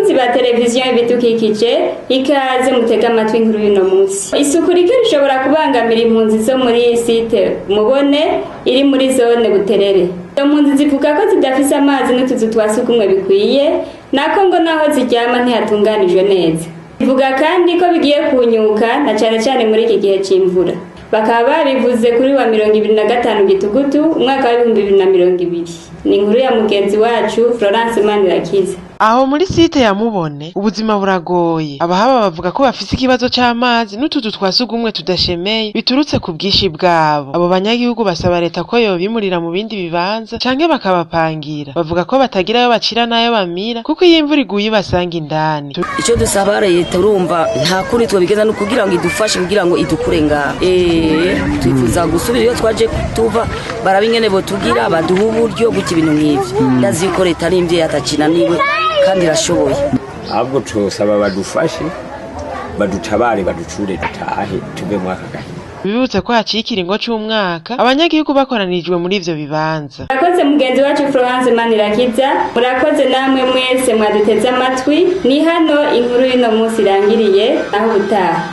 Bakunzi ba televiziyo ibidukikije, ikaze mutega amatwi inkuru y'uno munsi. Isuku rike rishobora kubangamira impunzi zo muri site Mubone iri muri zone Buterere. Izo mpunzi zivuga ko zidafise amazi n'utuzu twa sugumwe bikwiye, nako ngo naho ziryama ntihatunganijwe neza. Ivuga kandi ko bigiye kunyuka na cane cane muri iki gihe c'imvura. Bakaba babivuze kuri wa 25 Gitugutu umwaka wa 2020. Ni inkuru ya mugenzi wacu Florence Manirakiza. Aho muri site ya Mubone ubuzima buragoye. Abahaba bavuga ko bafise ikibazo c'amazi n'utuzu twa sugumwe tudashemeye biturutse ku bwinshi bwabo. Abo banyagihugu basaba leta ko yobimurira mu bindi bibanza canke bakabapangira. Bavuga ko batagira ayo bacira n'ayo bamira, kuko iyo imvura iguye ibasanga indani. Icyo dusaba leta, urumva nta kundi twabigeza, no kugira ngo idufashe, kugira ngo idukure ngaha. Twifuza gusubira iyo twaje tuva. Baraba ingene botugira, baduha uburyo gutya, ibintu nk'ivyo. Ndazi yuko leta ari imvyeyi, atakinaniwe kandi irashoboye. Ahubwo twosaba badufashe, badutabare, baducure, dutahe, tuve mu aka gahinda. Bibutse ko haciye ikiringo c'umwaka abanyagihugu bakoranijwe muri ivyo bibanza. Murakoze mugenzi wacu Florence Manirakiza, murakoze namwe mwese mwaduteze amatwi. Ni hano inkuru y'uno munsi irangiriye, aho ubutaha.